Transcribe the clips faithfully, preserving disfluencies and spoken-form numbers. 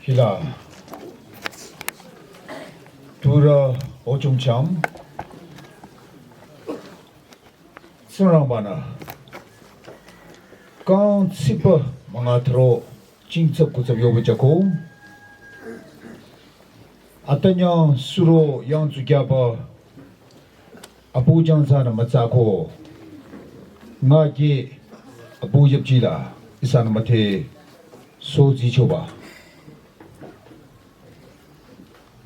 Hila turü ochungcham Tsingrangbanü kang tsipa manga thro chingtsap kutsap yoba jako. Atanyang suro yang tsukyaba apu jangsa na matsako. Nga ke apu yapchila ihsanü mathe sozi choba.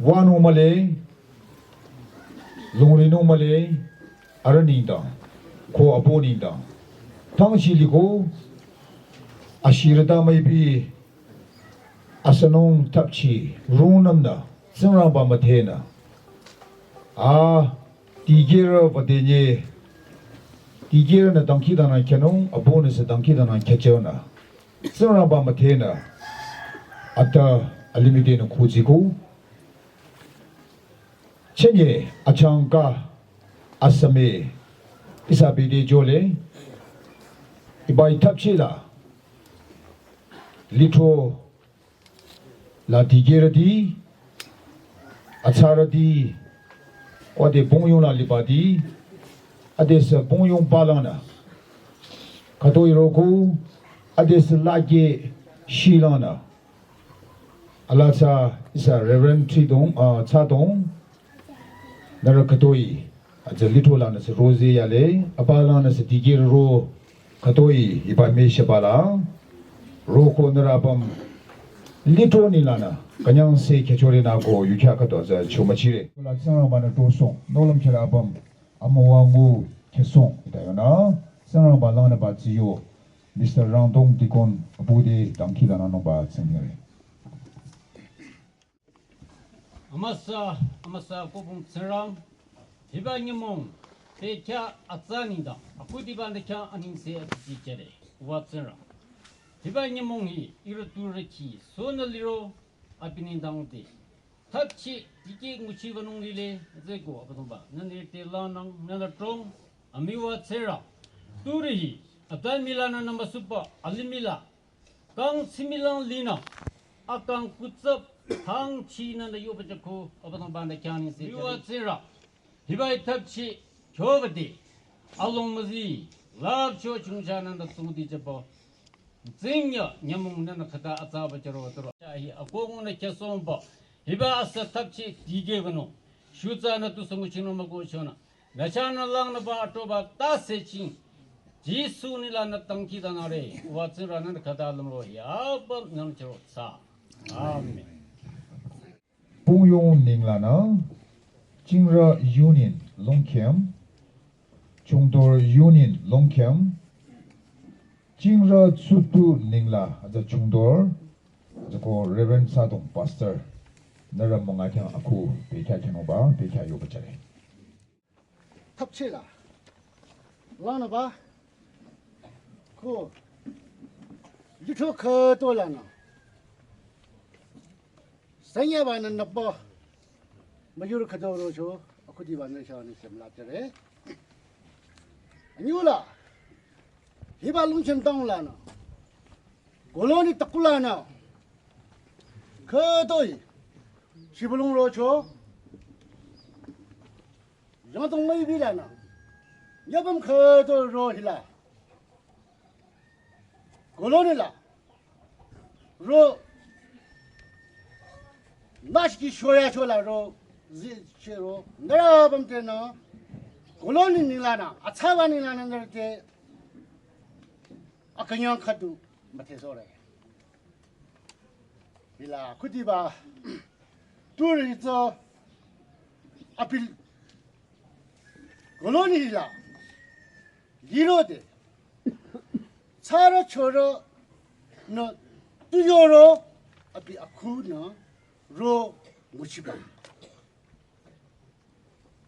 Wanu male, lungri nu male, ara ningdang, ko apu ningdang. Tangchi liko, ashirada maibi, asanung tapchi, rungnamnü, Tsingrangba mathena. A, dikehrü badenye, dikehrünü dangkhidangnang kyanung, abunü sü dangkhidangnang kyachonü. Tsingrangba mathena. Ata alimih denü kutsiko. Chenye achangka asame ihsa bide jole. Ibai tapchila. Litro la dikehrüti, atsarüti, wade bongyong la lipati, adesü bongyong palanü. Khütoi roko, adesü lake shilanü. Alatsa ihsa Reverend Tridong, ah, Tsadong, nührü khütoi. Aja litro lanü sü roze yale, apa lanü sü dikehrü ro khütoi iba me shebala, roko nührü apüm litro ni lanü, kanyang se kechore nako yukya khüto aja chomachire. La Tsingrangbanü tosong, nohlüm kherü apüm, amüwangu kesong, ita yonü, Tsingrangba lanü ba tsiyo, Mister Rangdong Deacon, abude dangkhidangnang nungba tsingdhingre. Amüsa, amüsa kubong Tsingrang, hiba nyümong, te kya atsa nengdang, akhudiba nü kya anengse atiji kere, wa Tsingrang. Hiba nyümong hi, ihrü tu rüki, sonü liro, abi nengdang te. Thapchi, dikeh nguchiba nung lile, zeko, Abüdongba, nü nirte lanang, nü nü trong, amiwa Tsingrang. Turi hi, atan mila nü namba supa, alimih la, kang similang lina, akang kutsap, tangchi nü nü yoba jako, Abüdongba nü kya anengse. Miwa Tsingrang, hiba thapchi, kyobade, along mazi, lap cho chungcha nü nü tsungdi jabo. Tsingya, nyümong nü nü khüta atsaba charo tro. Hi akong nü kyasongba, hiba asa thapchi, dikeh bano. Shutsa nü tu sungu chino mako chona. Nü chanü langnü ba atoba ta se ching. Jisu nila nü dangkhidangnangre. Wa Tsingrang nü khüta lümro hi. Abam nang charo tsa. Amen. Pungyong ninglanü, Chingra Union Longkhim, Chungdor Union Longkhim, Chingra Tsutu ningla, aja Chungdor, aja ko Reverend Sadong Pastor, nührü münga khyang akhu, bekya khyang ba, bekya yoba chare. Thapchela. Lanü ba. Ko. Litro khüto lanü. Sanya ba nü napa. Mayur khüto rocho. Akhudiba nü sha nü semla tere. Anyula. Hiba Longkhim town lanü. Colony takulanü. Khütoi. Shibulung rocho. Yangdong maibi lanü. Nyübam khüto ro hila. Colony la. Ro. Nashki shoya chola ro. Zi che ro. Nührü bam te nü. Colony ninglanü. Atsaba ninglanü nührü te. Akünyang khüdu. Müthe sore. Hila khudiba. Turi tso. Apil. Colony hila. Liro de. Tsara choro. Nü. Tuyoro. Abi akhu nü. Ro. Nguchiba.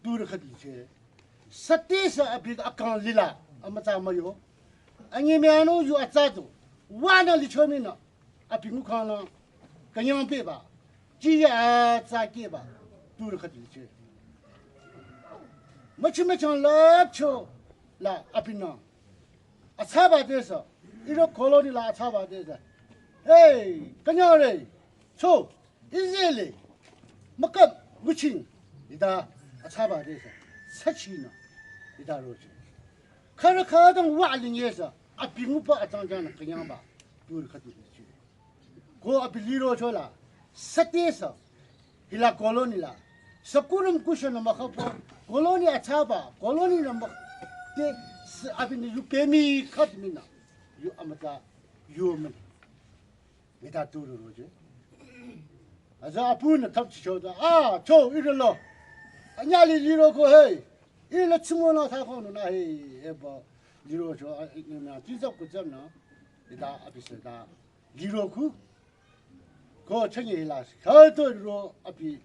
Turi khüdi che. Sati sa abi akang lila. Amütsa mayo. Anyi me ano yu atsa tu. Wa nü lichomi nü. Abi ngukhang nü. Künyang peba. Jiya atsa keba. Turi khüdi che. Machi machang lapcho. La abi nü. Atsaba desa. Iro colony la atsaba desa. Hey, künyang re. Cho, Israel, makam, nguching, ita, atsaba de sa, sachino, ita rocho. Kara kadang wa linye sa, abi ngupa atang jana kanyang ba, dur katu de chi. Ko abi liro chola, sate sa, hila colony la, sakurum kusha na makapo, colony atsaba, colony na mak, te, s-, abi ni yu pemi kat mina, yu amata, yu men. Mita turu roje. Aza apu na thap chicho da. Ah, cho, ira lo. Anya li liro ko hey. Ira la chimo na tha ko no na hey. Eba liro cho, ah, ina, tizap ko jam na. Ita abi se da. Liro ku. Ko chanye la. Kha to ro abi.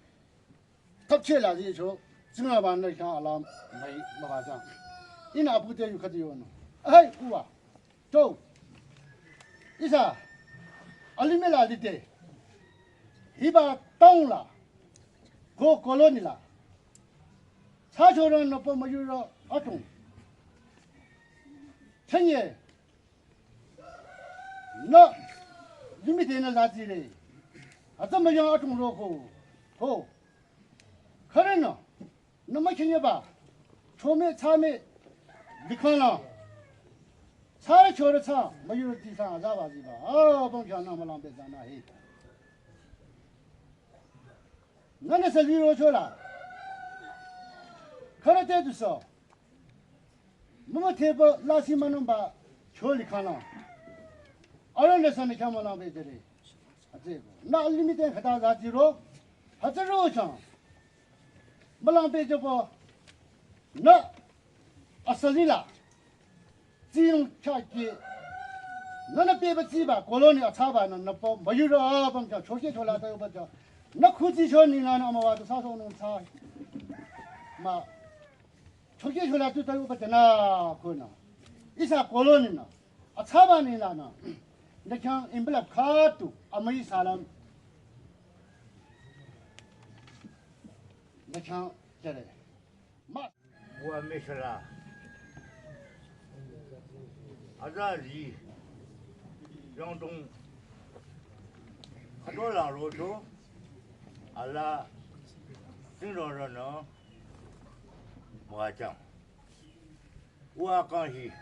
Thapche la zi cho, tsinga ba na kya alam mai ma ba zang. Ina apu te yu khati yo no. Ai, uwa. To. Isa, alime la lite. Hiba town la. Ko colony la. Sa cho ro no po ma yu ro atung. Chanye. Na, limite na la zi le. Ata ma yang atung ro ko. Ko. Kare na. Nü mükhinyeba, chome tsame, likhang la. Tsare chore tsa, müyurüti sa, aza ba zi ba. Ah, bang kya na mülang be zana he. Nü nü sa liro chola. Kara te du so. Mama teba lasi manung ba, cho likhang la. Aran le sa nü kya mülang be zere. Ate, nü limite khata za ziro. Hata ro chang. Mülang pe jabo, nü, asali la, ziyong cha ki, nü nü pe ba zi ba, colony atsaba nü nü po, müyurü a bang cha, choke chola ta yo ba cha, nü khuzi cho ni la nü ama wa ta sa so nung cha, ma, choke chola tu ta yo ba cha na, ko na, isa colony na, atsaba ni la nü, nü khyang envelope kha tu, ama yi salam, Nü khyang jere. Ma. Wa meshala. Aza zi. Yongdong. Adola rojo. Ala. Sinro rono. Wa chang. Wa kang hi.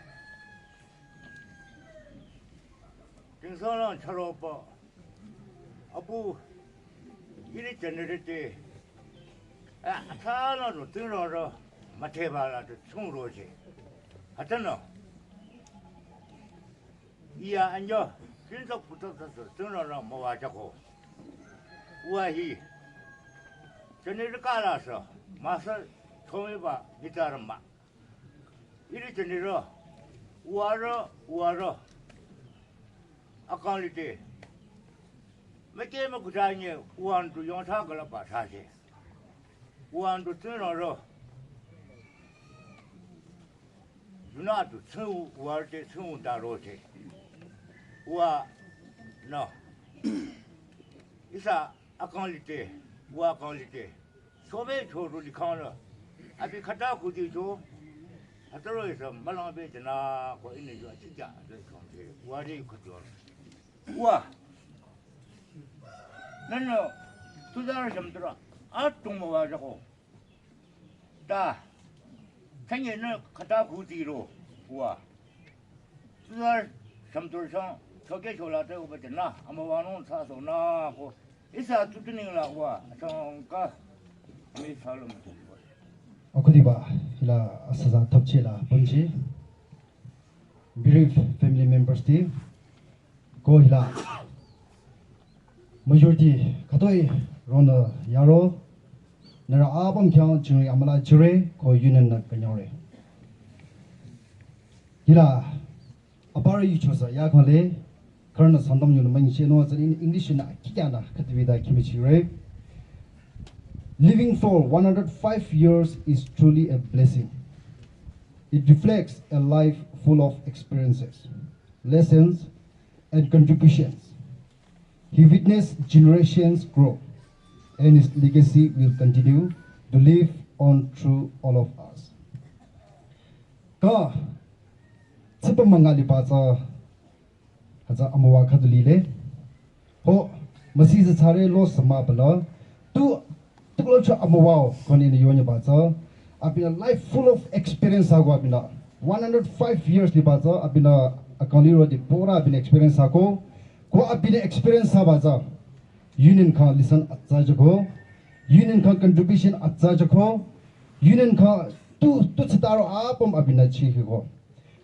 Tingsa lang charo pa. Apu. Iri chanere te. A, atsa lang ro, ting ro ro. Mathe ba la te chung ro che. Hata no. Iya anyo. Ting tok putok tok tok, ting ro ro, ma wa chako. Wa hi. Chanere ka la sa. Ma sa, chome ba, gitar ma. Iri chaniro, uwaro, uwaro. Akang lite. Meke me kuta nye, uwan tu yong tha kala pa tha se. Uwan tu tsin ro ro. Yuna tu tsin u, uwar te tsin u da ro se. Uwa, no. Isa, akang lite, uwa akang lite. Chobe cho ro likhang la. Abi khata khuti cho. Hataro isa malang be jana ko ini yo achi ja de chong che. Wa de ko jo. Wa. Nano. Tuzar sham tura. A tung mo wa ja ko. Ta. Chanye na khata khuti ro. Wa. Tuzar sham tur shang. Choke chola te uba jana. Ama wa nong sa so na ko. Isa tutuning la wa, asang ka, mi salom. Akhudiba, hila asaza thapche la pamche. Bereaved family members ti, ko hila majority, katoi, rona yaro, nara apam khyang chungri amala jure, ko union na kanyore. Hila, Apara yuchosa ya khale, karna sandam yun mang che no zan in English na kikya na katibi da kimichi re. Living for one hundred five years is truly a blessing. It reflects a life full of experiences, lessons, and contributions. He witnessed generations grow, and his legacy will continue to live on through all of us. Ka, tsipa manga liba tsü, hütsü amüwa khüdu lile. Ho, Müsi tsü thsare lo sü mah pala. Tu, tu lo cho amüwao, ko ni yonye ba tsü. Abinü life full of experience ako abinü. One hundred five years liba tsü, abinü akang lirode pora abinü experience ako. Ko abinü experience thsaba tsü. Union khyang lesson atsa jüko. Union khyang contribution atsa jüko. Union khyang tu, tu tsitaro apüm abinü chihiko.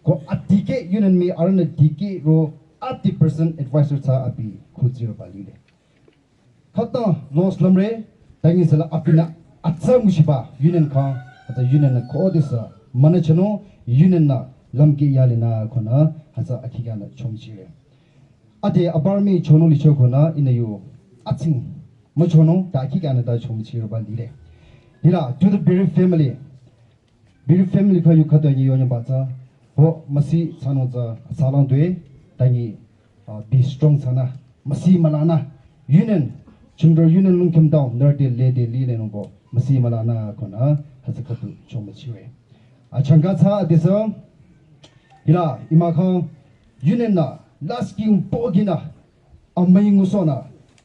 Ko adikeh union mii arühnü dikeh ro adi person advisor thsa abi khutsiro ba lile. Khüta loss lümre, tangi sala abinü atsa nguchiba union khyang, atsa union nü khodesü, münü chano union nü lümkeh yalenü konü, hütsü akhikanü chomchire. Ade abar mii chonung licho konü, ihnü yo, atsing, müchonung, ta akhikanü ta chomchire ba lile. Hila, to the Biri family, Biri family kha yu khüta nyi yonye ba tsü. Ho, müsi thsanung tsü, thsalang due, tangi, uh, be strong thsanü. Müsi mülanü. Union, Chingdor Union Lungkim Town, nerde lede lilenung ko. Müsi mülanü konü, hütsü khütu chomchire. Achangka tsü adesü, hila, ima khyang, Union nü, last king po ginü, amüi ngusohnü,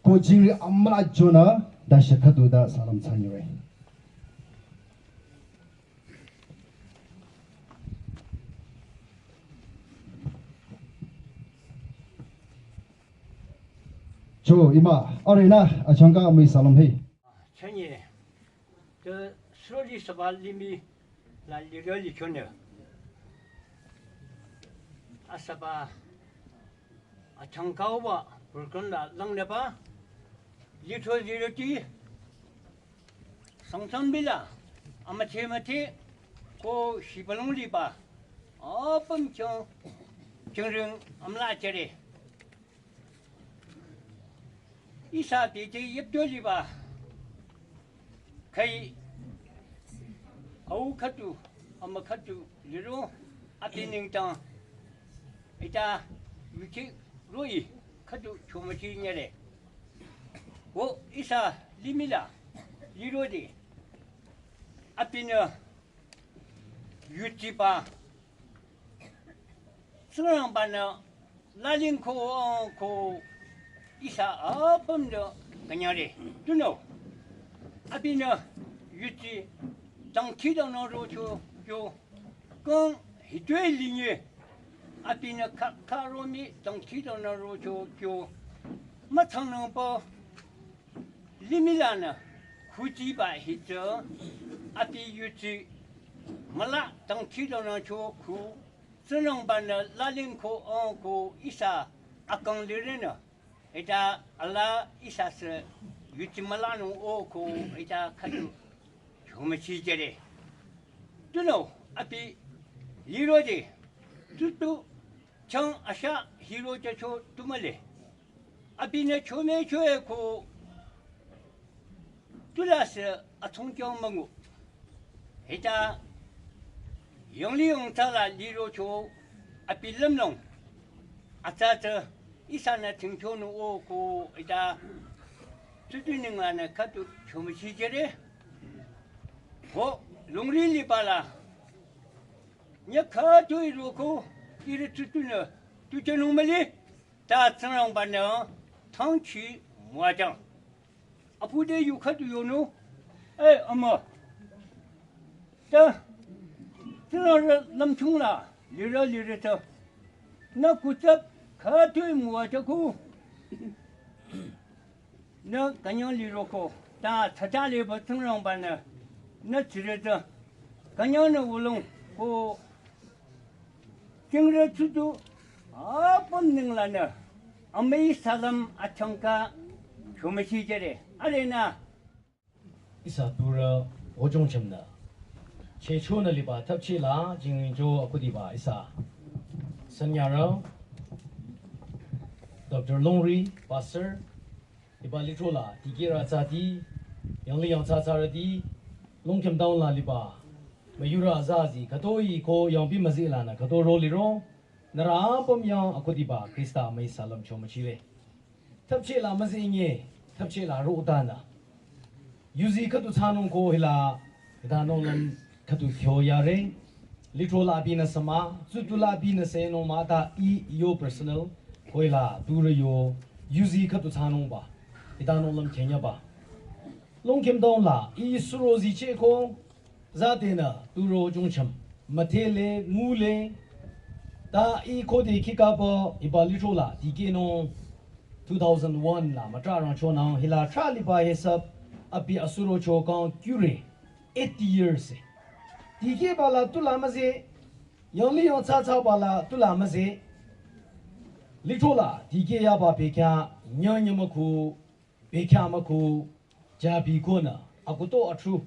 ko jingri amüla jonü, da shü khütu da salam thsanyire. Cho ima, arühnü, achangka amüi salam hei. Chanye, te sroli saba limih la lirü lichonü. Asaba, achangka wa, burkon la langneba, litro lirüti, Sangtam bila, amüche müche, ko shibülung liba, apüm chong, chongring amüla chere. Ihsa tete yepto liba, khai, au khütu, ama khütu, liro, abi nengdang, ita, wiki, roh-i, khütu, chomüchi nyere. Wo ihsa limih la, lirode, abinü, yutiba, Tsingrangbanü, lalingko, ko, ihsa apümnü, künyare, tunüo, abinü, yuti, dangkhidangnang rocho, yo, kang, hitoi linye, abinü, ka, karomi, dangkhidangnang rocho, yo, mütsangnangba, Limih lanü, khujiba hitsü, abi yuchi, müla dangkhidangnang cho khu, Tsingrangbanü lalingko ongko ihsa akang lirenü, ita ala ihsa sü yuchi mülanung oko ita khütu chomüchi jere. Tunüo, abi lirode, tutu, chang asha hiro jacho tumale. Abinü chome choe ko tulasü athongkyong müngu. Hita yongli yongtsa la lirocho abi lümlong. Atsatsa ihsanü thingchonung oko hita tutu ninglanü khütu chomüchi jere. Ho lungri liba la. Nya khütu iroko iri tutunü tuchenung mali. Ta Tsingrangbanü thangchi müwajang. Apu de yu khütu yonü, eh, ama. Ta Tsingrang lümchung la, lirü lirü ta. Nü kutsap khütu müwajaku. Nü künyang liroko, ta tata liba Tsingrangbanü, nü tsirü ta. Künyangnü wulung ko Chingrü tsutu apüm ninglanü amüi salam achangka chomüchi jere. Arenü. Ihsa turü ojongchemnü chechonü liba thapchila jingrinjo akhudiba ihsa sanyarü Doctor Longri, Pastor, Liba lithro la, dikehrü tsati, yangli yangthsathsarüti, Longkhim town la liba, müyurü azazi, khütoi ko yangpi müzihlanü, khüto ro liro, nührü apüm yang akhudiba, Khrista amüi salam chomüchire. Thapchela müzinye, thapchela rotanü. Yuzi khütu thsanung ko hila, hita nonglüm khütu thyo yare. Lithro la abinü sama, tsutu la abinü se noma ta i yo personal, ko hila, turü yo, yuzi khütu thsanungba. Hita nung lüm khenyaba. Longkhim town la, i suro zicheh ko, zadenü, turo jungcham, müdhele, ngule, ta i khode khikaba, hiba lithro la, dikehnung, two thousand one la, mütrah rangchonang, hila trah liba hesap, abi asuro cho kang, kure, eighty years. Dikehba la, tula müze, yangli yang cha chaba la, tula müze, lithro la, dikeh yaba bekhyah, nyanya müku, bekhyah müku, jabi konü, akuto atru,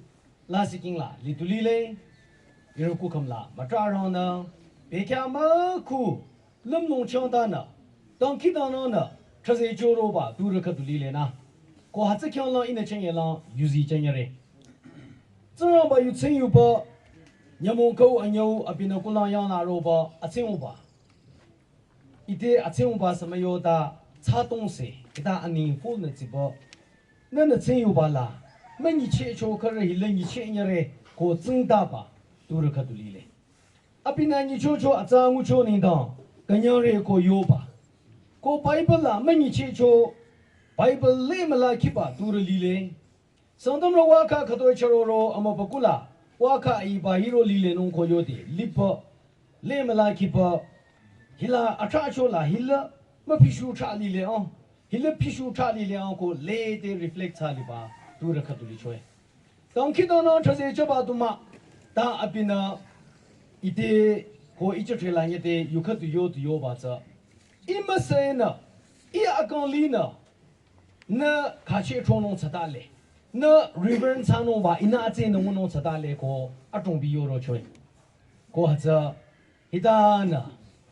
la siking la, litu lile, iru kukham la, mütrah rangnü, bekhyah müku, lümlong changdanü, dangkhidangnangnü, traze choroba, turu khüdu lile na. Ko hütsü khyang la, inü chengye la, yuzi chenyere. Tsingrangba yu tsing yuba, nyümong kau anyau, abinü kulang yang la roba, atsing uba. Ite atsingba samayo ta tsatongse, ita ani full nü tsibo. Nü nü tsingyuba la, münyichehcho khare hila nyicheh nyare ko tsingtaba, turu khüdu lile. Abinü nyichocho atsa ngucho nengdang, künyangre ko yoba. Ko Bible la münyichehcho, Bible le müla khiba, turu lile. Sangtamrü wakha khütoi chüroro amübükuh la, wakha iba hiro lilenung ko yode, lipü, le müla khipü, hila atrahcho la, hila müphishu trah lile ang, hila phishu trah lile ang ko le te reflect thsa liba, turu khüdu lichoe. Dangkhidangnang traze chaba du mah, ta abinü, ite, ko ichah thre la nyete, yu khüdu yo du yoba tsü. I müsenü, i akang linü, nü khacheh thronung tsatale. Nü reverend thsanungba, inü atse nü ngunung tsatale ko, atongbi yoro choe. Ko hütsü, hitanü,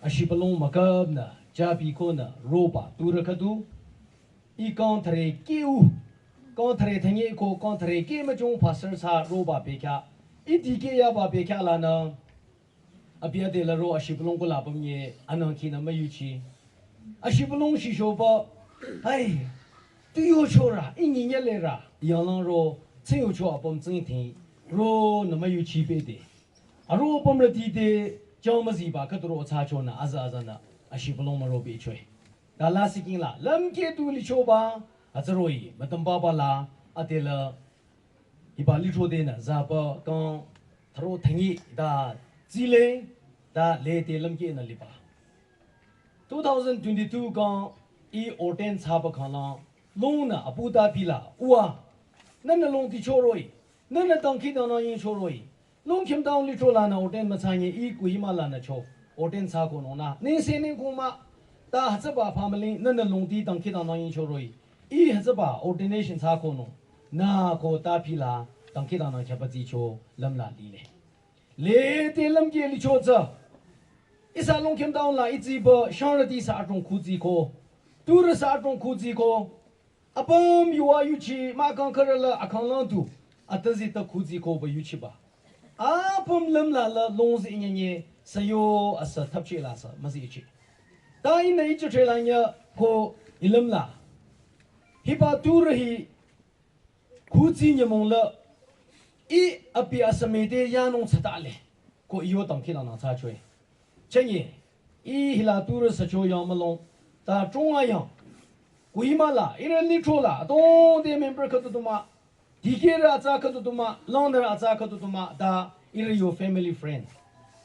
ashibülung müküpnü, jabi konü, roba, turu khüdu. I kang thare keu, kang thare thanye ko, kang thare ke müchung pastor thsa roba bekhyah. I dikeh yaba bekhyah lanü. Abi ade la ro ashibülung ko la pamye anang khinü müyuchi. Ashibülung shishoba, ai, tu yocho ra, inyi nyale ra, yanglang ro, tsing yocho apüm tsing ting, ro nü müyuchi pede. Aro apüm rati de, chang müziba khüdu ro thsachonü, aza azanü, ashibülung müro bechoe. Ta la siking la, lümkeh tu lichoba, atsaroi, mütamba ba la, ade la, hiba lithro denü, zaba kang, tharo thangi, ta, zile, ta le te lümkeh nü liba. Two thousand twenty-two kang, i ordain thsaba khanglang, longnü, apu ta pila, uwa, nünü longti choroi, nünü dangkhidangnang yin choroi. Longkhim town lithro lanü ordain müthsanye i Kohima lanü cho. Ordain thsakonung nü. Nengse nengkong mah. Ta hütsüba family nünü longti dangkhidangnang yin choroi. I hütsüba ordination thsakonung. Nü ko ta pila dangkhidangnang khyaba tsicho lümla lile. Le te lümkeh licho tsü. Ihsa Longkhim town la i tsiba shangrüti sü adrong khu tsiko. Turu sü adrong khu tsiko. Apüm yuwa yuchi, mahkhang khürü la akhanglang tu, atüzi ta khu tsikoba yuchiba. Apüm lümla la longzi inyenye, sayo asa thapche la sa, müzi ichi. Ta inü ichi thre la nya ko i lümla. Hiba turu hi khu tsi nyümong la, i abi asa mede yanung tsatale, ko iyo dangkhidangnang thsachoe. Chenye, i hila turu sacho yang mülong, ta chonga yang. Kohima la, ihrü lithro la, atongde member khüdu du mah, dikehrü atsa khüdu du mah, langnürü atsa khüdu du mah, ta ihrü yo family friend.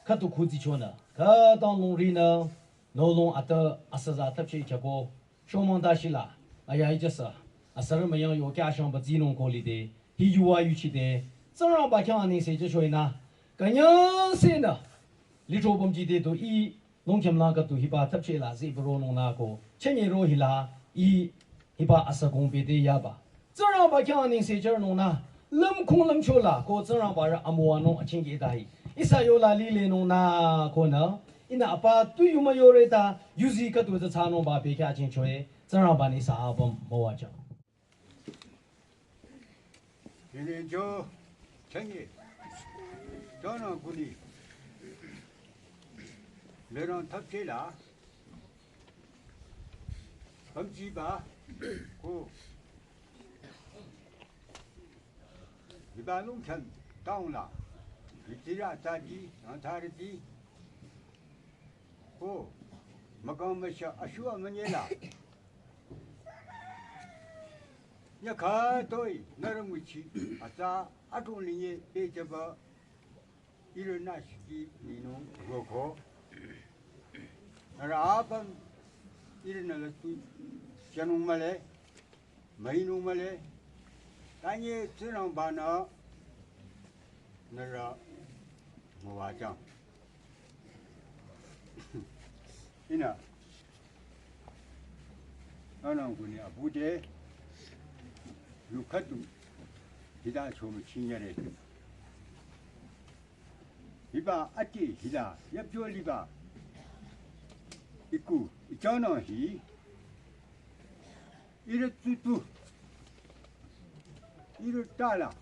Khüdu khu tsichonü, khütang longrinü, nü long ata asaza thapche khyako, shomang ta shila, aya ijasa, asarü müyang yo kya shangba tsinung ko lide, hi yuwa yuchide, Tsingrangba khyang anengse chechoe nü, künyangsenü, lithro pümji de tu i, Longkhim lang khüdu hiba thapche la zi bro nung nü ko, chenye ro hila, i, hiba asa kong pede yaba. Tsingrangba khyang anengse chernung nü, lümkhung lümcho la, ko Tsingrangba rü amüwanung achingke dahi. Ihsa yola lilenung nü, ko nü, inü apa tu yu müyore ta, yuzi khüdu tsü thsanungba bekhyah achingchoe, Tsingrangba nü ihsa apüm müwajang. Yinencho, chenye, chonang kuni, lerang thapche la, pümjiba, ko, hiba Longkhim town la, yitira tadi, antardi, ko, mükang müsha ashua münyela. Nya khütoi nührü nguchi atsa adrong linye pehjüba ihrü nü shiki ninung roko. Nührü apüm ihrünü la tu shanung mühle, müinung mühle. Tanye Tsingrangba-nü nührü müwajüng. Ihnü anang kuni abude yu khüdu hita chomüchinyare. Hiba ati hita yapjo liba iku ichanang hi ihrü tutu ihrü tala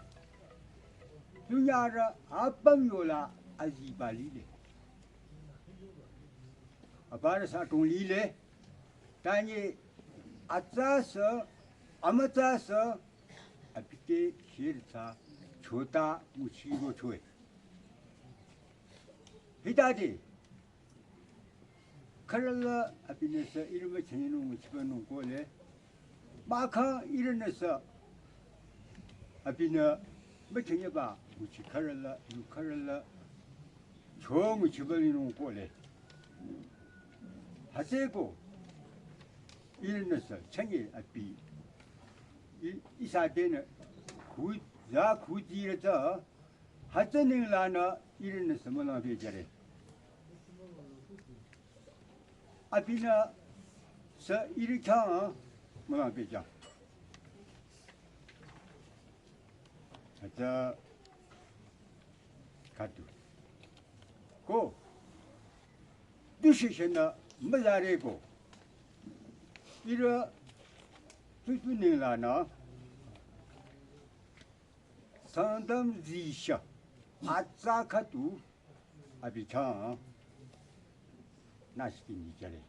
tunyarü apüm yola aziba lile. Aparü sü adrong lile. Tanye atsa sü, amütsa sü, abi te shirtsa chota nguchi rochoe. Hitade khürüla abinü sü ihrü müchenyenung nguchibanung kohle. Mahkhang ihrünü sü abinü müchenyeba nguchi khürüla, yu khürüla cho nguchiba linung kohle. Hütsüeko ihrünü sü chünye abi i-, ihsa tenü khu za khuzirü tsü hütsü nenglanü ihrünü sü mülang pehjüre. Abinü sü ihrü khyang mülang pehjüng. Hütsü khüdu. Ko, decision nü müzareko. Ihrü tutu nenglanü Sangtam zisha atsa khüdu abi khyang nü shiki nyichare.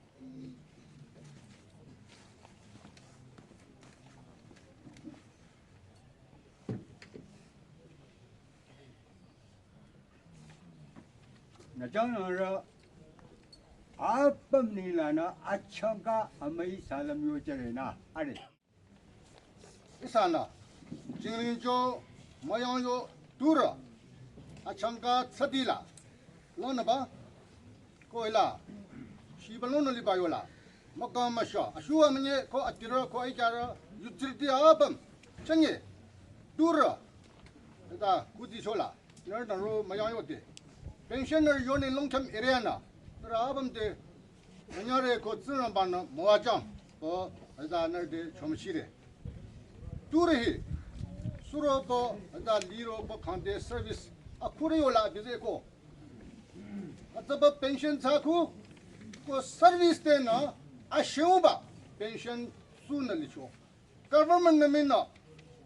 Nü jangnangrü apüm nenglanü achangka amüi salam yochare nü are. Ihsanü jingling jo müyang yo turü achangka tsütila lonüba ko hila shiba lonü liba yola mükang müsha ashuwa münye ko adirü ko aikyarü yutsirüti apüm chünye turü hita kuzi chola nührünü ro müyang yode. Pensioner yoni Longkhim area nü nührü apüm te münyare ko Tsingrangba-nü müwajüng ko hita nührü te chomüchire. Turü hi suro ko hita liro ko khangde service akhürü yola bize ko atsaba pension thsaku ko service tenü ashiuba pension tsunü licho. Government nü minü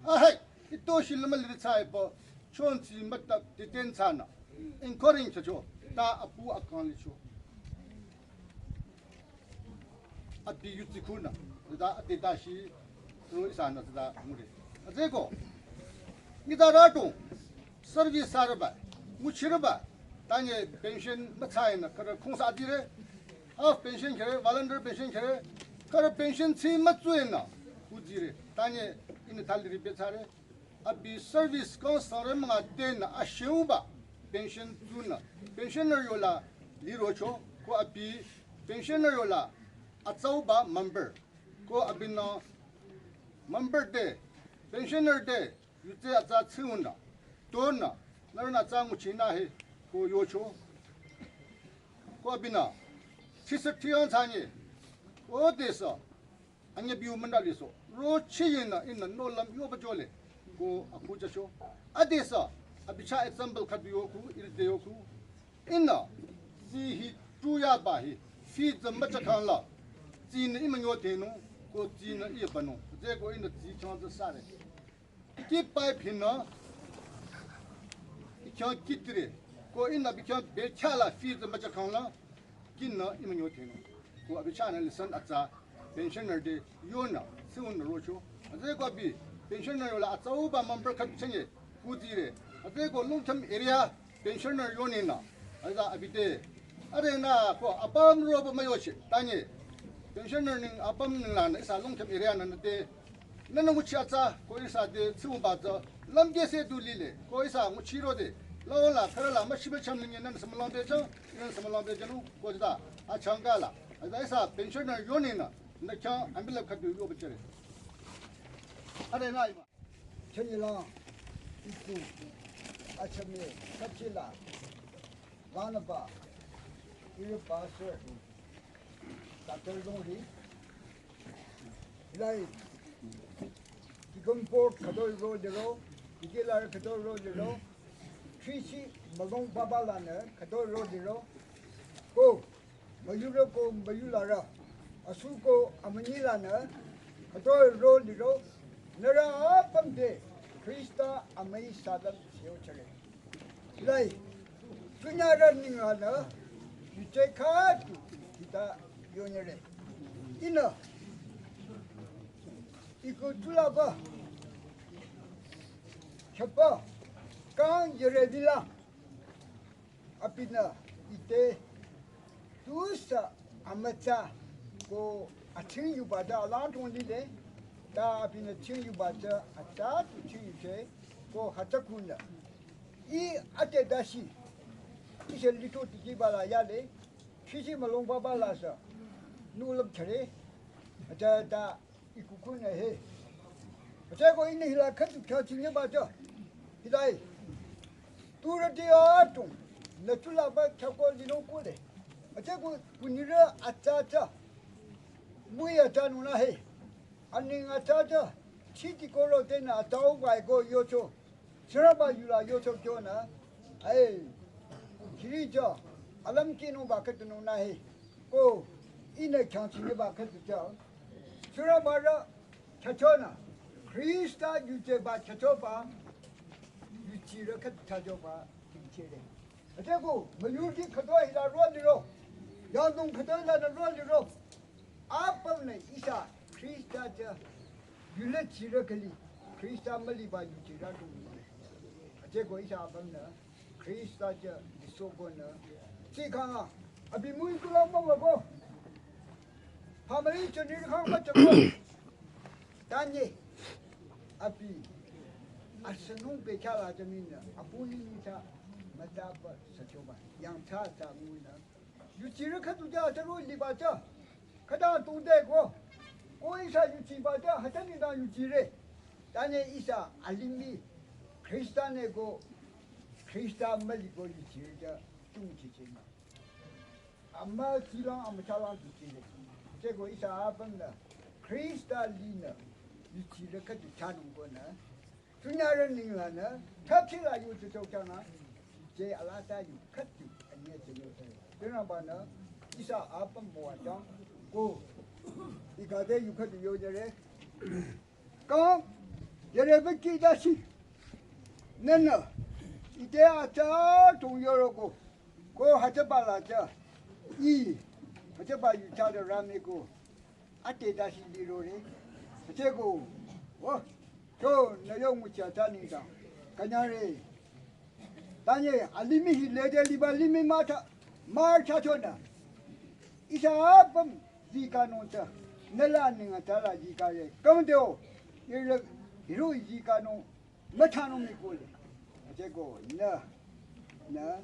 ahai ito shilama liri thsaiba chonsi mütap detain thsanü encourage thsacho ta apu akang licho. Abi yutsi khunü hita ati ta shi ro ihsanü hita ngure. Hütsüeko nita ratu service thsarüba nguchirüba tanye pension müthsainü khürü khungsa adire. Half pension khere, voluntary pension khere, khürü pension thsi mütsuenü kuzire. Tanye ihnü thaliri betsare. Abi service kang sangre münga tenü ashiuba pension tsunü pensioner yola lirocho ko abi pensioner yola atsauba member ko abinü member te pensioner te yutse atsa tsiunü tonü nührünü atsa nguchinü hi ko yocho. Ko abinü sisa tiyang thsanye ko desü anyebiu münda liso ro chiyinü ihnü nohlüm yoba jole ko akhu jacho. Adesü abi chah example khüdu yoku ihrü te yoku. Ihnü tsi hi tu yaba hi fee tsü müchakhang la tsinü imünyo tenung ko tsinü ibanung. Hütsüeko ihnü tsi chang tsü sare. Ki pipe hinü ikhyang kitire ko ihnü abi khyang bekhyah la fee tsü müchakhang la kinü imünyo tenung. Ko abi chahnü listen atsa pensioner te yonü tsiunü rocho. Hütsüeko abi pensioner yola atsauba member khüdu chünye kuzire. Hütsüeko Longkhim area pensioner yoninü hita abi te arenü ko apüm roba müyochi tanye pensioner ning apüm ninglanü ihsa Longkhim area nü nüte Nünü nguchi atsa, ko ihsa te tsiwungba tsü, lümkese du lile, ko ihsa nguchirode, laola, kharala, müshibe cham ninge nünü sümülangbe chang, nünü sümülangbe chang, ko jida, achangkala, ada ihsa pensioner yonina, nü khyang envelope khüdu yoba chere. Are na ima. Chanyila, iku, achame, kachila, lanaba, iri pastor, Doctor Zhongli, hilai, deacon board khütoi ro liro, dikelar khütoi ro liro, thrishi mülung baba lanü khütoi ro liro, ko, müyurü ko müyularü, asu ko amünyi lanü khütoi ro liro, nührü apüm te Khrista amüi salam seo chere. Lai, tunyarü ninglanü, yuje khüdu hita yonyere. Ihnü, iku tulaba, khüpa, kang yere vila, abinü, ite, tusa, amütsa, ko, aching yuba da, alang tong lile, ta abinü ching yuba da, atsa tu ching yuje, ko, hata kunü. I ate dashi, ishe litu tiki bala yale, shishi mülung baba la sa, nulüm chare, ata da ikuku ne he. Ate ko ini hila khatu kya chinye ba ta, hilai, turati atung, na chula ba chako lino kule. Ate ko kunira ata ta, mui ata nuna he, ani ata ta, chiti koro tena atau ba ko yocho. Siraba yula yocho kyona, ai, kiri jo, alam kinu ba khatu nuna he, ko, ine khyang chini ba khatu jo. Siraba ra, chachona, Khrista yuje ba chachoba, yuchi ra khatu chachoba, kimchele. Ate ko, müyurü khatu hila ro liro, yangdong khatu hila ro liro, apümnü ihsa Khrista te yule chire kali, Khrista müliba yu chira tu. Ate ko ihsa apümnü Khrista te liso konü. Tsikanga, abi mui kula mama ko. Family chani khang ma chako. Tanye, abi, asanung pekhala jaminü, apu ni nita, mataba sachoba, yang cha cha mui na. Yuchirü khatu ja charu liba cha. Khüta tungde ko. Ko ihsa yuchiba cha, hüta nengdang yuchire. Tanye ihsa alimih Khrista ne ko, Khrista müli ko yuchire ja, tungchichema. Ama silang, ama chalang yuchire. Che ko ihsa apümnü Khrista linü yuchirü khatu chanung konü. Tunyarü ninglanü, thapchila yu tüchokchana, je alata yu khatu, anye tünyo tü. Tünaba nü, ihsa apüm boatang, ko, ikade yu khatu yo jere. Kang, jere beki dasi. Nene, ite acha tung yoro ko. Ko hachaba la cha. I, hachaba yu cha de rami ko. Ate dasi liro re. Ate ko. Oh. Cho, na yo ngucha ta ni ta. Kanyare. Tanye, alimih hi lede liba limih mata. Mar cha cho na. Ihsa apüm zika nung ta. Nela ninga ta la zika re. Kang deo. Ire, hiru zika nung. Mata nung mi kule. Ate ko. Na. Na.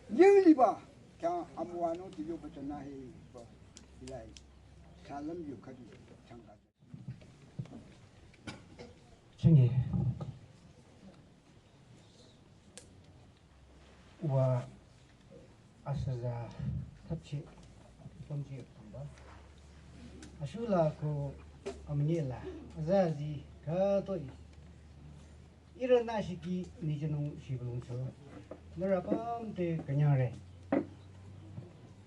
Ning liba. Kya amwa nung ti yo bata na he. Ilai. Salam yu khadi changka. Chingi. Wa asüza thapchi pamchi kamba. Ashula ko amnyela. Azazi ka toi. Ihrü nü shiki nijinung shibülung cho. Nührü apüm te künyangre.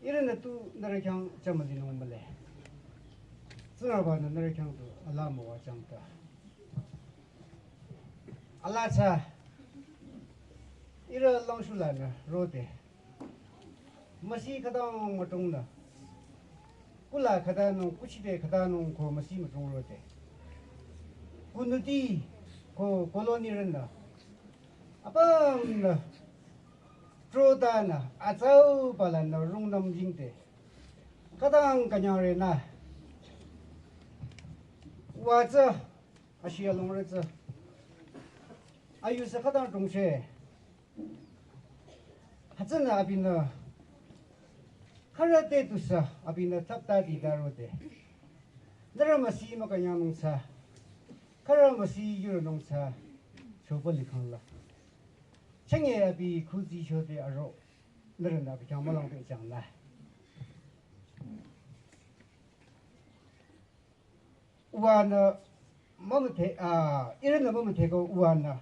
Ihrünü tu nührü khyang chamalinung mühle. Tsingrangba-nü nührü khyang tu alaa müwa changta. Alaa tsü. Ihrü langshula nü rode. Müsi khütang mütungnü. Kula khütanung, kuchide khütanung ko müsi mütung rode. Kunuti ko colony rünü. Apümnü. Trotanü, atsauba lanü rungnüm jingte. Khütang künyangrenü. Wa tsü. Ashi alongrü tsü. Ayu sü khütang tongse. Hütsünü abinü khürü te tusü abinü thapta di daro de. Nührü müsi mükünyangnung tsü. Khürü müsi yurünung tsü. Choba likhang la. Chenge abi khuzi chode aro. Nührünü abi khyang mülang pe chang la. Uwanü mümüdhe, ah, ihrünü mümüdheko uwanü.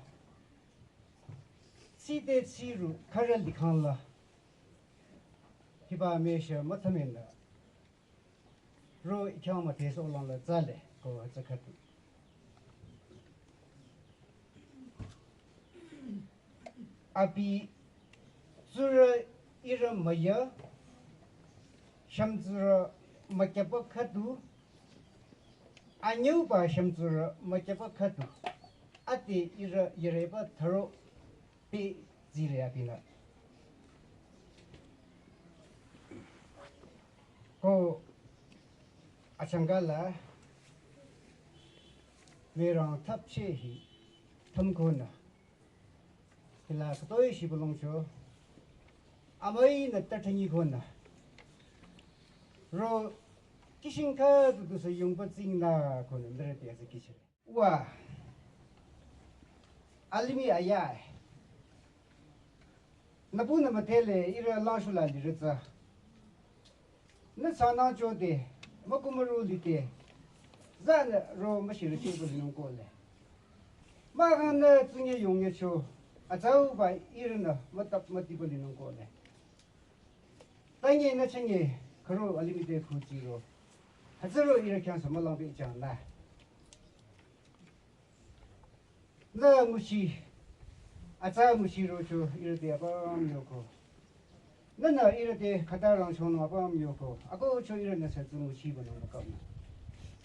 Tside tsiru khürü likhang la. Hiba mesha müthamenü. Ro ikhyang müdhe so lang la tsale ko hütsü khüdu. Abi tsurü ihrü müya, shümtsurü mükyaba khüdu, anyüba shümtsurü mükyaba khüdu, ate ihrü yireba tharo pe zile abinü. Ko achangka la, merang thapche hi, thamkonü. Hila khütoi shibülung cho. Amüi nü tathangi konü. Ro kishing khüdu du sü yungba tsing nü konü nührü te azü kichire. Wa. Alimih aya. Nüpu nü müdhele ihrü langshu la lirü tsü. Nü tsünü chode, mükumürü lide, zanü ro müshirü chebo linung kohle. Mahkhang nü tsunye yongye cho, atsauba ihrünü mütap mütibo linung kohle. Tanye nü chanye, khüro alimih te khuzi ro. Hütsüro ihrü khyang sü mülang pe chang la. Nü nguchi, atsa nguchi rocho ihrü te apüm yoko. Nünü ihrü te khüta rangchonung apüm yoko. Akohcho ihrünü sü tsu nguchiba nung mükapnü.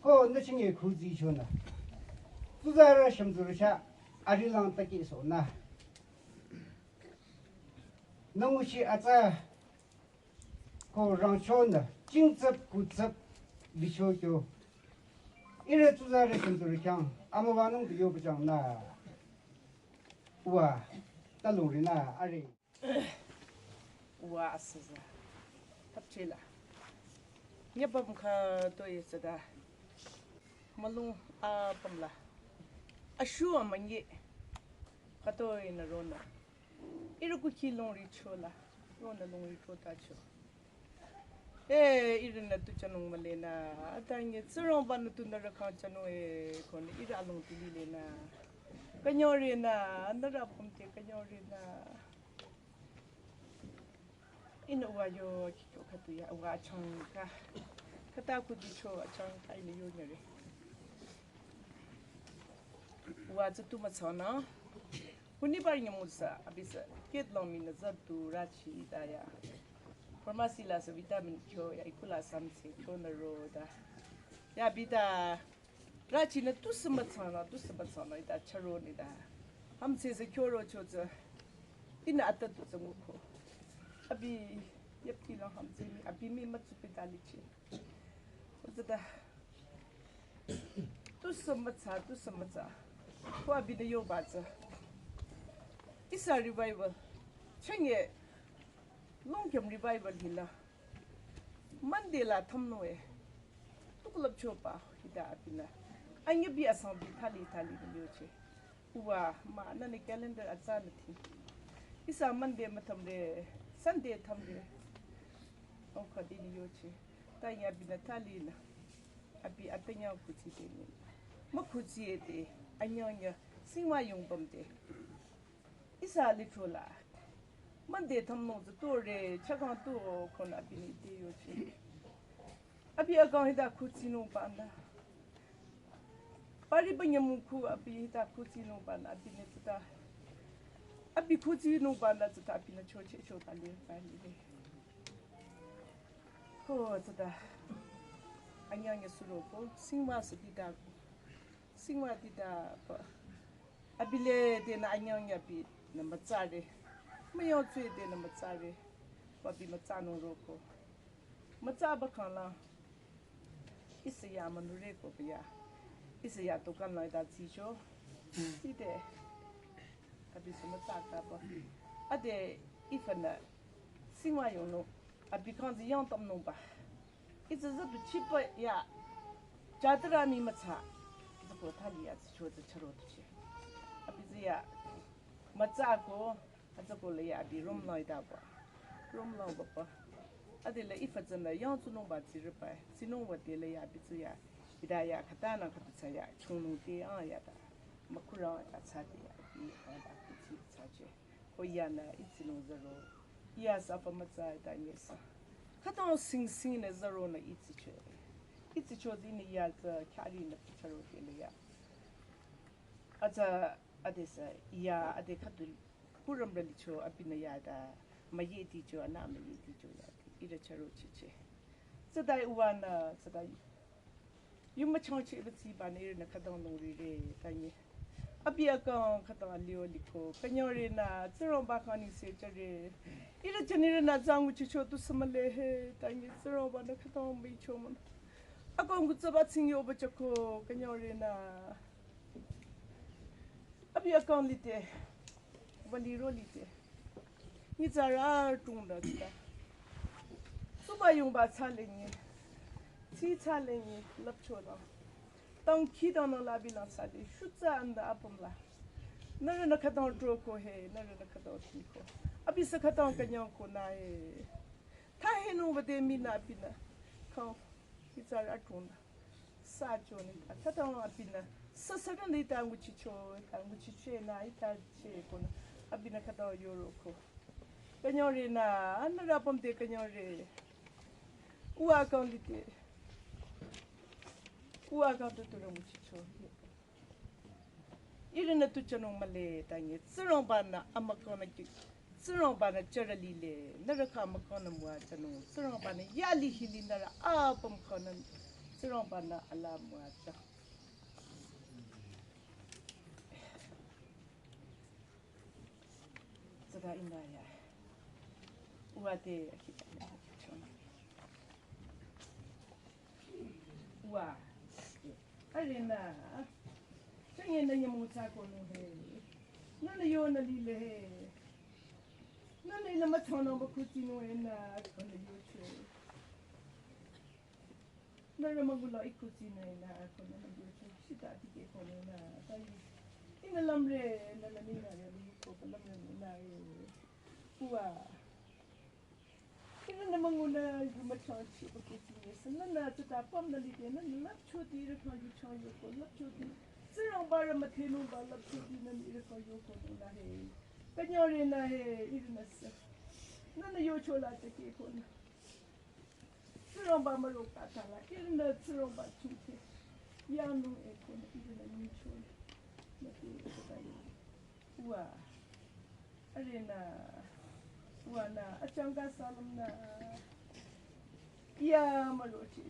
Ko nü chinge khuzi chonü. Tsuzarü shümtsurü sha arilang takehsohnü. Nü nguchi atsa ko rangchonü, jingtsüp kutsüp licho kyo. Ihrü tsuzarü shümtsurü khyang, amüwanung tu yoba chang nü. Uwa, talung ri nü, are. Uwa asüza. Thapche la. Nyapüm khütoi tsüta. Mülung apüm la. Ashu amünyi. Khütoi nü ronü. Ihrü kukhi longri chola, ronü longri chota cho. Eh, ihrünü tu chanung mülenü, atanye Tsingrangbanü tu nührü khyang chanung e, konü ihrü along tu lilenü. Künyangrünü, nührü apüm te künyangrünü. Ihnü uwa yo kikyo khüdu ya, uwa achangka. Khüta khudicho achangka ihnü yo nyüre. Uwa tsü tu mütsanü. Hunibar nyümong tsü, abi tsü, kit long mi nü zat tu rachi da ya. Pharmacy la sü vitamin kyo ya, ikula samse kyo nü ro da. Ya abi da, rachi nü tusü mütsanü, tusü mütsanü, ida charo ni da. Hamse sü kyo ro cho tsü, ihnü ata tu tsü nguko. Abi, yapti long hamse mi, abi mi mütsu pi da lichi. Tsüta. Tusü mütsa, tusü mütsa. Ko abi de yoba tsü. Ihsa revival. Chenge. Longkyam revival hila. Monday la thamno e. Tuklap choba hita abinü. Anya bi asang bi thali thali ni yoche. Uwa, mah, nünü calendar atsa nü thi. Ihsa Monday müthamre, Sunday thamre. Ongkha di ni yoche. Ta ya abi nü thali nü. Abi atanya khuchi de ni. Mükhuchi e de, anyang ya, singwa yongbam de. Ihsa litro la. Monday thamno tsü tore, chakang to konü abi ni de yoche. Abi akang hita khuchinung panda. Pariba nyümong khu abi hita khuchinung panda abi ne tsüta. Abi khuchinung panda tsüta abinü choche cho pali pali de. Ko tsüta. Anyang ya suro ko, singwa sü dida ko. Singwa dida ko. Abi le denü anyang ya abinü mütsare. Müyang tsü denü mütsare. Ko abi mütsanung ro ko. Mütsaba khangla. Ihsa ya münure ko ba ya. Ihsa ya dukan la ita tsicho. Ite. Abi sü mütsa kaba. Ade ifanü singwa yongnung. Abi kang zi yang tamnung ba. Ihsa zatu chipa ya. Jatra mi mütsa. Zako thali ya tsicho zi charo tuchi. Abi zi ya. Mütsa ko. Atsako le ya abi room la ita ba. Room la ba ba. Ade le ifa tsana yang tsunung ba tsiripa. Tsinung wa de le ya abi tsu ya. Ita ya khata na khata tsa ya. Chungnung de a ya ta. Makurang ta tsa de ya. Abi ha ta kuti tsa che. Ko ya na itsinung zaro. Ya sa fa mütsa ita nye sa. Khata sing sing ne zaro na itsicho. Itsicho di ni ya za kyari na charo de le ya. Atsa ade sa ya ade khatu Kuram ralicho abinü yada, mayedicho, ana mayedicho yadi, ira charo chiche. Tsada uwana, tsada yu müchangchi batsi bane ira na khadang nung rire, tanye. Abi akang khadang alio liko, kanyore na, tsirong bakani se chare. Ira chanira na zangu chicho tu samale he, tanye, tsirong bana khadang bicho man. Akang gu tsaba tsingyo bachako, kanyore na. Abi akang lite, wali ro lite. Ni tsara tung da tsita. Suba yung ba tsa lenye. Tsi tsa lenye, lapcho da. Tang ki da na labi na tsa de. Shutsa anda apam la. Nara na khadang dro ko he, nara na khadang ti ko. Abi sa khadang kanyang ko na he. Ta he nung ba de mi na abi na. Kang, ni tsara tung da. Sa cho ni ta, ta ta abinü. Sa sa kan ni ta nguchi cho, ta nguchi che na, ita che ko na. Abinü khata yoro ko. Kanyore na, ana rapam te kanyore. Ua kan lite. Ua kan tu tu nguchi cho. Irinü tu chanung male tanye, tsirong banü amakong na ki, tsirong banü charali le, nara kha amakong na mua chanung, tsirong banü yali hili nara apam kong na, tsirong banü ala mua cha. Tsada inda ya. Ua te akita na akita. Ua. Arena. Chanye na nyamu tsako no he. Nana yo na lile he. Nana ina matana ba kuti no ena kono yo che. Nara magula ikuti na ina kono na yo che. Shita tike kono na. Tayi. Ina lamre na na mina ya lu ko lamre na yo. Ua. Ina na manguna yu machang chi ba kuti ne. Sana na ta pam na lide na lap choti ra kan yu chang yo ko lap choti. Tsirong ba ra mathe no ba lap choti na ni ra kan yo kono na he. Kanyore na he, irinü sa. Nana yo chola tike kono. Tsirong ba maro kata la, irinü tsirong ba chute. Ya nung e kono, irinü ni chola. Mate kata yo. Ua. Arena. Ua na, achang ka salam na. Ya maro chi.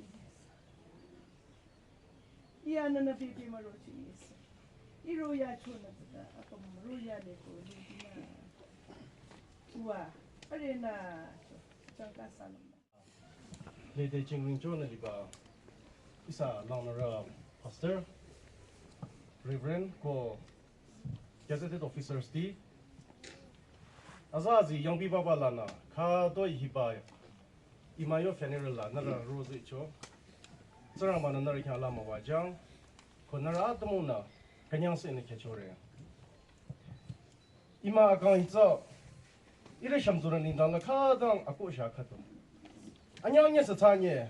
Iya nana bebe maro chi yes. Iro ya cho na tsada, apa maro ya le ko ni na. Ua, arena cho, chang ka salam. Lede chingring cho na liba. Ihsa langnürü pastor, reverend ko gazetted officers ti. Aza azi yangbi baba lanü, khütoi hiba Ima yo funeral la nührü rozu icho. Tsingrangba nü nührü khyang la müwajüng. Ko nührü atümungnü künyangse nü khyüchore. Ima akang hitsü. Ihrü shümtsurü nengdang la khütang akoh sha khütu. Anyang nye sü thsanye.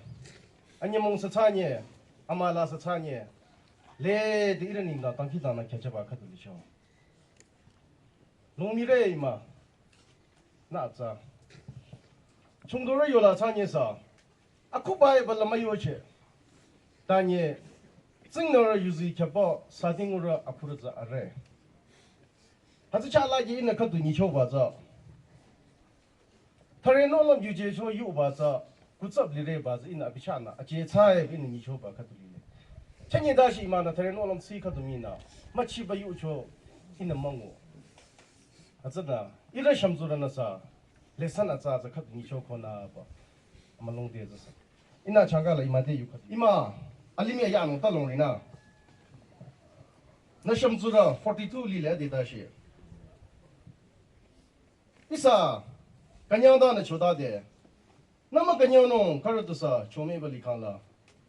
Anyümong sü thsanye. Amüla sü thsanye. Lede ihrü nengdang dangkhidangnang khyüchaba khütu licho. Longmire ima. Nü tsü. Chungdorü yola thsanye sü. Akhuba iba la müyoche. Tanye. Tsingnürü yuzi khyüba sü tingurü akhurü tsü are. Hütsü chah la ye ihnü khüdu nyichoba tsü. Thüre nohlüm yuje cho yuba tsü, kutsap lireba tsü ihnü abi chahnü, ache tsai ihnü nyichoba khüdu lile. Chanye dashi imanü thüre nohlüm si khüdu minü, müchiba yucho ihnü müngu. Hütsünü, ihrü shümtsurünü sü, lesson atsa tsü khüdu nyicho konü ba, amülung de tsü sü. Ihnü changka la ima de yu khüdu. Ima, alimih ya nung ta longrinü. Nü shümtsurü forty-two lile de ta shi. Ihsa künyangtanü chotade. Nü mükünyangnung khürü tusü chomeba likhang la.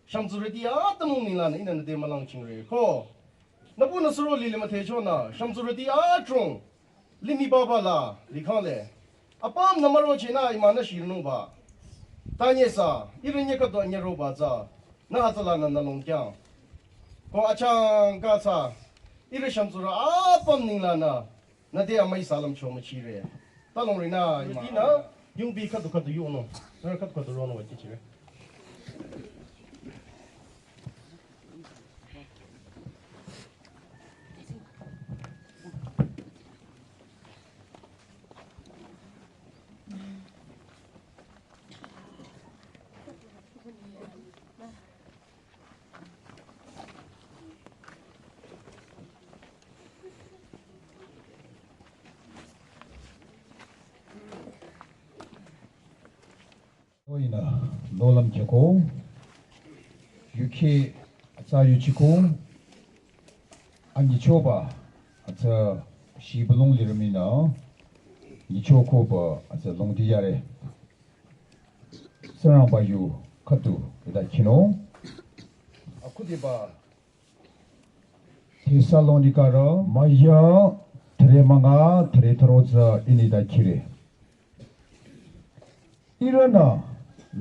Shümtsurüti atümung ninglanü ihnü nüte mülang chingre. Ko. Nüpu nü suro lile müthehchonü. Shümtsurüti adrong. Limih papa la likhang le. Apüm nü müro chenü imanü shirinungba. Tanye sa, ihrü nye khüdu nye roba tsü. Nü hütsülanü nü longkyang. Ko achangka tsü. Ihrü shümtsurü apüm ninglanü. Nüte amüi salam cho müchire. Ta longrinü ima. Tina, yungbi khüdu khüdu yungnung. Nührü khüdu khüdu ronung wati chire. Oyinü, nohlüm keko, yuki, atsa yuchiko, anyichoba, atsa shibulung lirümnü, nyichokoba, atsa longdi yare. Tsingrangba yu khüdu, ida kino. Akhudiba, Thessalonikarü, maya, thre münga, thre thüro tsü inü ida kire. Ihrünü,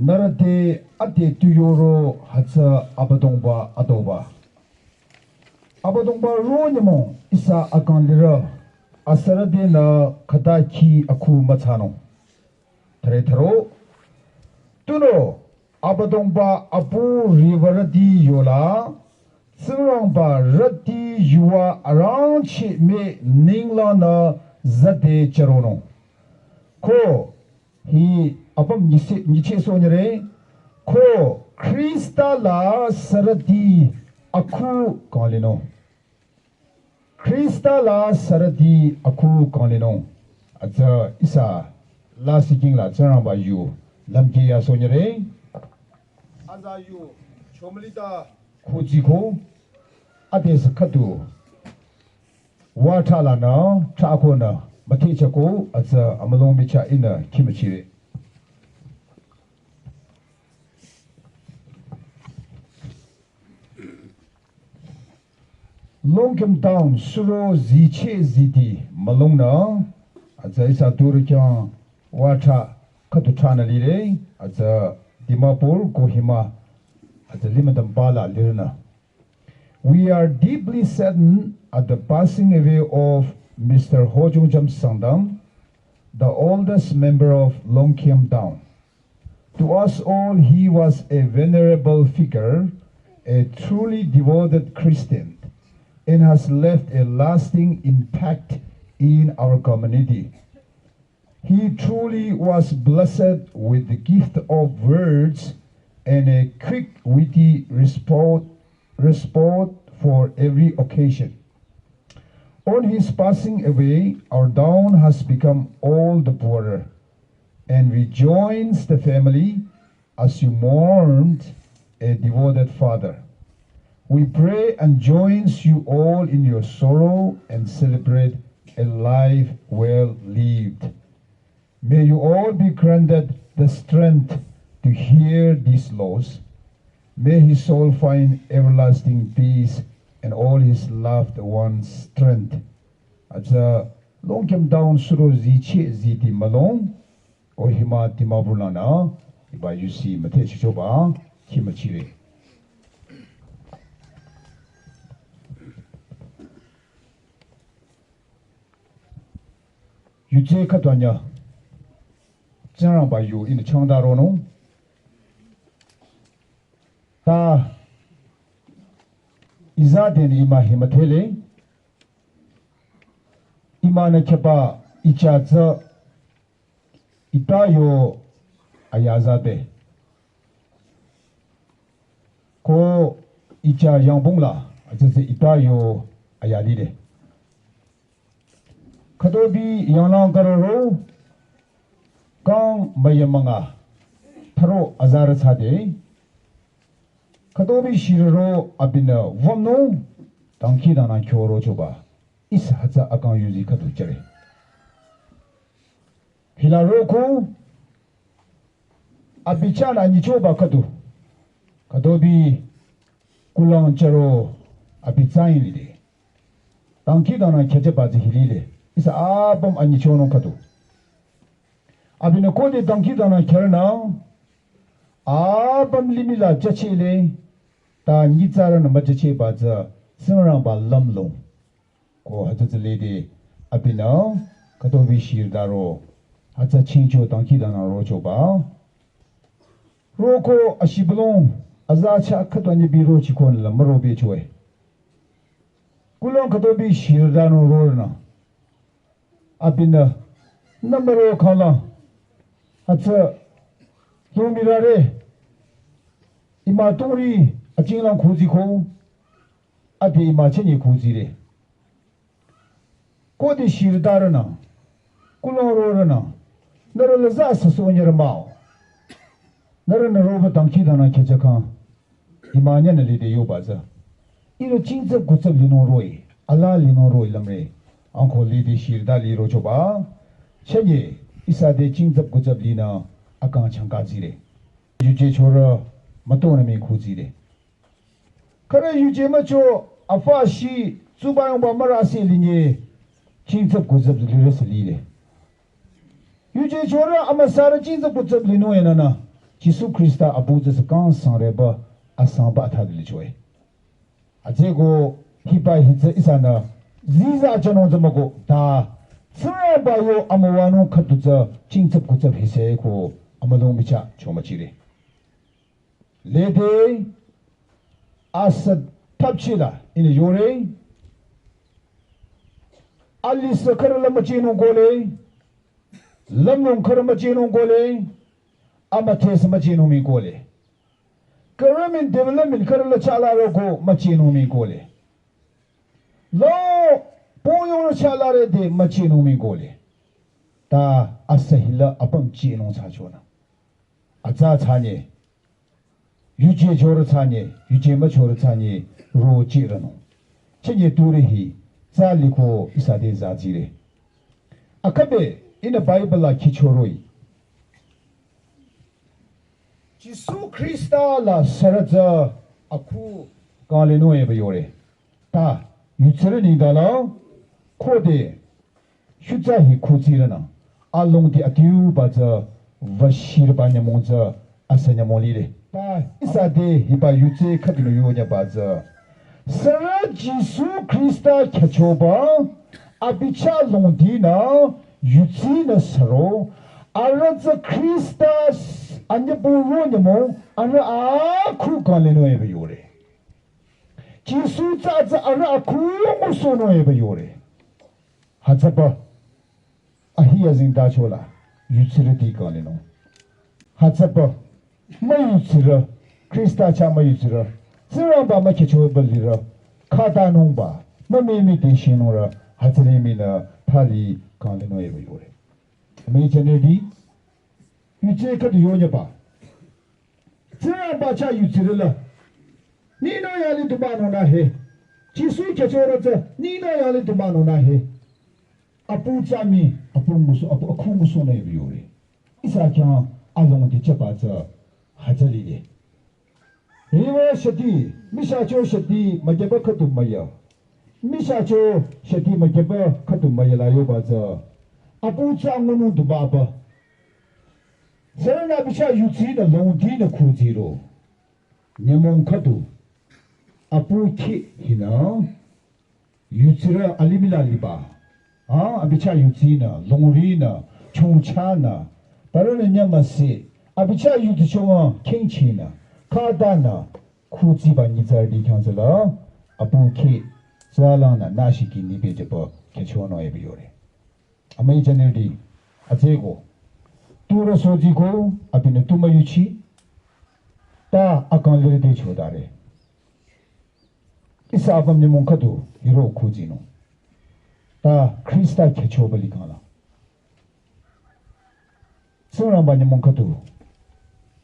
nührü te ade tu yoro hütsü Abüdongba adoba. Abüdongba ro nyümong ihsa akang lirü, asürü denü khüta khi akhu müthsanung. Thre thüro. Tunüo, Abüdongba apu riwürüti yola, Tsingrangba rüti yuva arangcheh mii ninglanü züde chüronung. Ko, hi apüm nyicheh, nyicheh sonyire, ko Khrista la sürüti akhu kanglinung. Khrista la sürüti akhu kanglinung. Atsa ihsa la siking la Tsingrangba yu lümkhi ya sonyire. Aza yu chomlita khutsiko ade sü khüdu wata lanü thrakonü müthehchako atsa amülung micha inü khimüchire. Longkhim town suro zicheh ziti mülungnü, atsa ihsa turü khyang wata khüdu thranü lire, atsa Dimapur, Kohima, atsa limüdüm bala lirünü. We are deeply saddened at the passing away of Mister Hojung Jam Sangdam, the oldest member of Longkhim town. To us all, he was a venerable figure, a truly devoted Christian, and has left a lasting impact in our community. He truly was blessed with the gift of words and a quick, witty respo-, response for every occasion. On his passing away, our town has become all the poorer, and we joins the family as you mourned a devoted father. We pray and joins you all in your sorrow and celebrate a life well lived. May you all be granted the strength to hear these laws. May his soul find everlasting peace and all his loved ones strength. Atsa Longkhim town suro zicheh ziti mülung, Kohima Dimapur lanü, iba yusi müthehchichoba, khimüchire. Yuje khüdu anyü, Tsingrangba yu inü changda ronung. Ta, iza den ima hi müdhele, imanü kheba icha tsü ita yo aya zade. Ko icha yangbong la, atsütsü ita yo aya lide. Khütobi yanglang karoro, kang müyamanga, tharo azarü tsade. Khütobi shiriro abinü vamno, dangkhidangnang khyorochoba ihsa hütsü akang yuzi khüdu jüre. Hila roko abi chahnü anyichoba khüdu, khütobi kulang chüro abi tsain lide. Dangkhidangnang khyüjüba tsü hi lile. Ihsa apüm anyichonung khüdu. Abinü khode dangkhidangnang khyürenang apüm limih la jüchele, ta nyitsarünü müjücheba tsü Tsingrangba lümlong. Ko hütsü tsü lede abinü khütobi shirdaro, hütsü chingcho dangkhidangnang rochoba. Roko ashibülung aza chah khüdu anyibi rochikonü la mürobechoe. Kulang khütobi shirdanung rorenü abinü nümüro khala hütsü lungmirare, ima tongri achinglang khuziko, ade ima chenye khuzire. Khode shirdarünü, kulang rorenü, nührü la za süsonyere mah-o. Nührünü roba dangkhidangnang khyüjükhang, ima nyanü lide yoba tsü, ihrü chingtsap kutsap linung roh-i, ala linung roh-i lümre. Angko lide shirda lirochoba, chenye ihsa te chingtsap kutsap linü akang changka tsire. Yuje chorü mütonü mi khuzire. Khürü yuje mücho afa shi tsuba yongba mürase linye chingtsap kutsap lirüse lile. Yuje chorü amüsarü chingtsap kutsap linung enanü Jisu Khrista apu tsü sü kangsangreba asangba atha dilichoe. Atsüko hiba hi tsü ihsanü ziza chanung tsü müko ta Tsingrangba yo amüwanung khüdu tsü chingtsap kutsap hise ko amülung michah chomüchire. Lede asü thapchila ihnü yore. Alisü khürü la müchinung kole, lümlong khürü müchinung kole, amüthesü müchinung mi kole. Khürü min development khürü la chala roko müchinung mi kole. Lo poyong la chala re de müchinung mi kole. Ta asü hila apüm chinung thsachonü. Atsa thsanye. Yuje chorü thsanye, yuje müchorü thsanye, ro chiranung. Chenye turi hi, tsü liko ihsa te zazire. Akabe, ihnü Bible la khichoroh-i, Jisu Khrista la sürü tsü akhu kanglenung eba yore. Ta, yutsirü nengdang la, khode, shutsa hi khutsirünü, alongdi adiuba tsü, vashirüba nyümong tsü, asü nyümong lile. Ta, ihsa te hiba yutsi khüdunü yonyüba tsü. Sürü Jisu Khrista khyüchoba, abi chah longdinü, yutsinü süro, arüh tsü Khrista s-, anyübü ro nyümong, arüh akhu kanglenung eba yore. Jisu tsü tsü arüh akhu ngusohnung eba yore. Hütsüba, ahi azengtachola, yutsirüti kanglenung. Hütsüba, müyutsirü, Khrista chah müyutsirü, Tsingrangba mükhyüchoba lirü, khatanungba, mümimi te shinungrü, hütsüri minü thali kanglenung eba yore. Amüi chanedi, yutsi khüdu yonyüba. Tsingrangba chah yutsirü la. Ninü yali dumanunü he. Jisu khyüchorü tsü, ninü yali dumanunü he. Apu tsü mi, apu ngusoh, apu akhu ngusohnung eba yore. Ihsa khyang alongdi chaba tsü hütsü lile. Hiba shati, michahcho shati, mükyüba khüdu müya. Michahcho shati mükyüba khüdu müya la yoba tsü. Apu tsü ngunung dubaba. Sürünü abi chah yutsinü longdinü khutsiro. Nyümong khüdu. Apu khi hinü. Yutsirü alimih la liba. A, abi chah yutsinü, longrinü, chongchanü, parünü nyümüsi, abi chah yutsi chonga khingchinü, khatanü, khutsiba nyitsarüti khyang tsüla, apu khi, tsülangnü, nashiki nipehjüba, khyüchonung eba yore. Amüi chanedi, atsüko, turü soziko, abinü tu müyuchi, ta akang lirüte chodare. Ihsa apüm nyümong khüdu hiro khutsinung. Ta Khrista khyüchoba likhangla. Tsingrangba nyümong khüdu.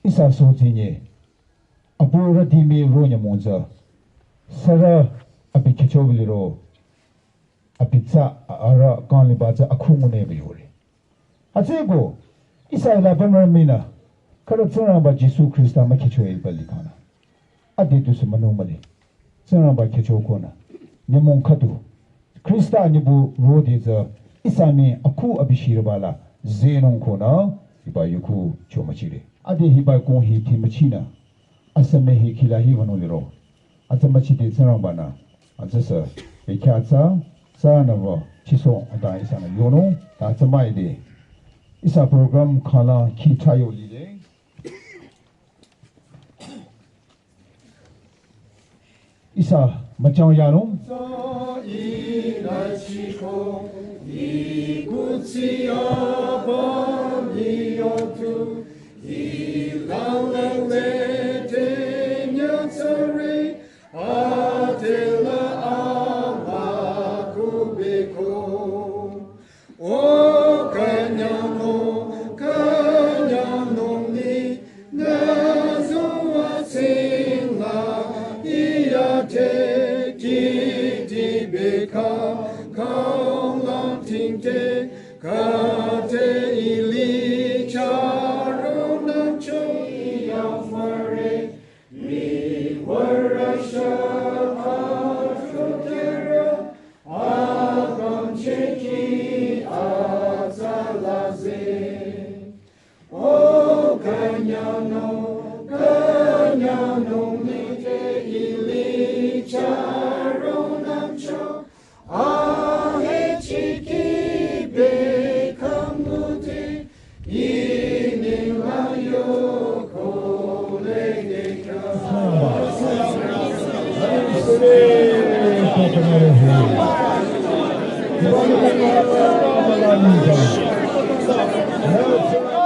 Ihsa sotsinye. Apu rüti mi ro nyümong tsü. Sürü Abi khyücho liro, abi tsü arüh kang liba tsü akhu ngunü müyore. Hütsüeko, ihsa la pümrü minü, khürü Tsingrangba Jisu Khrista mükhyücho iba likhang nü. Ade tusü münung mühle. Tsingrangba khyücho konü. Nyümong khüdu. Khrista nyibu rode tsü ihsa mii akhu abi shirüba la zehnung konü hiba yuku cho müchire. Ade hiba kong hi ti müchinü. Asüme hi khila hi wünung liro. Atsa müchide Tsingrangba nü. Atsa sü. Bekya tsü. Tsü nü wü. Chiso ata ihsa nü yonung. Ta atsa müide. Ihsa program khala khi chayo lile. Ihsa müchang yanung. O künyangnung, künyangnung ni nü züwa tsingla, iya te kiti beka, kong lang ting te, kate ili charunang cho iya mare.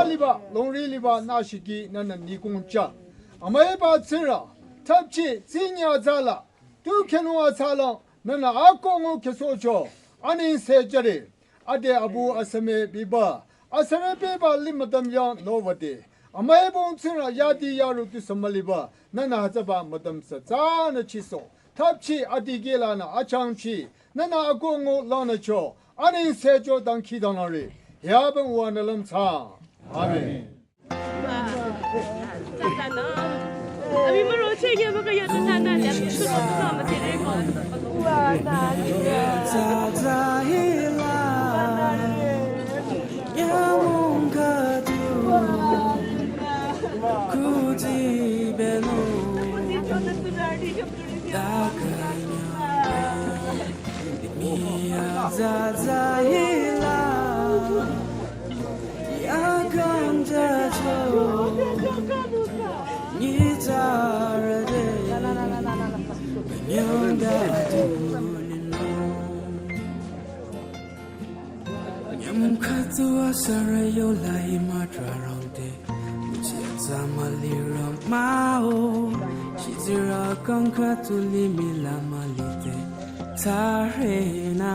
Liba, longri liba, nü shiki, nü nü nikong cha. Amüiba tsira, thapchi, tsinya zala, tu kenu atsala, nü nü akongo kesocho, aning se jare. Ade abu asüme biba, asüre biba limüdüm yang novade. Amüibong tsira yadi yaru tu sümüliba, nü nü hütsüba müdüm sa tsü nü chiso. Thapchi adi gila nü achangchi, nü nü akongo lanü cho, aning se cho dangkhidangnangre. Hiabang uwa nü lümtsang. Amen. Nyümong khüdu asürü yola imatrarangte, uchi atsa müli ramao, shitsirü kang khüdu limih la mülite, tarena.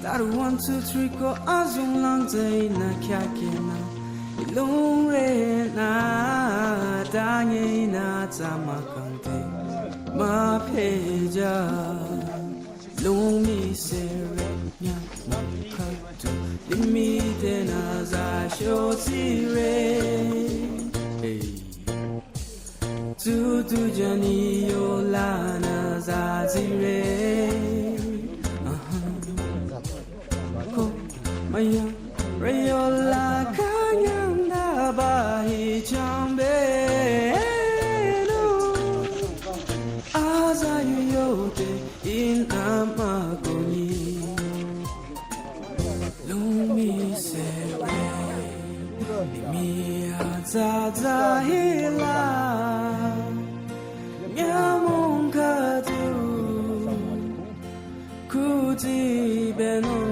Taru one, two, three ko azong lang tsü nü khyakena, ilongre nü, tange nü tsü mükangte, müpehjüng. Longmi sere nyümong khüdu limih te nü za shotire. Hey. Tutu jani yola nü za zire. Aha. Ko maya re yola kanyang da ba hi chambe. Aza yu yote in ama koni. Longmi sere, limih atsa tsü hila, nyümong khüdu, kuti beno,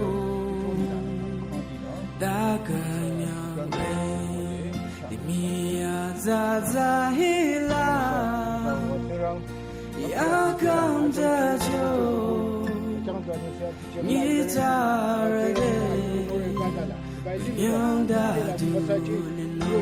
da kanyang re, limih atsa tsü hila. Yakang jajo, nyi tarade, yang da du nino.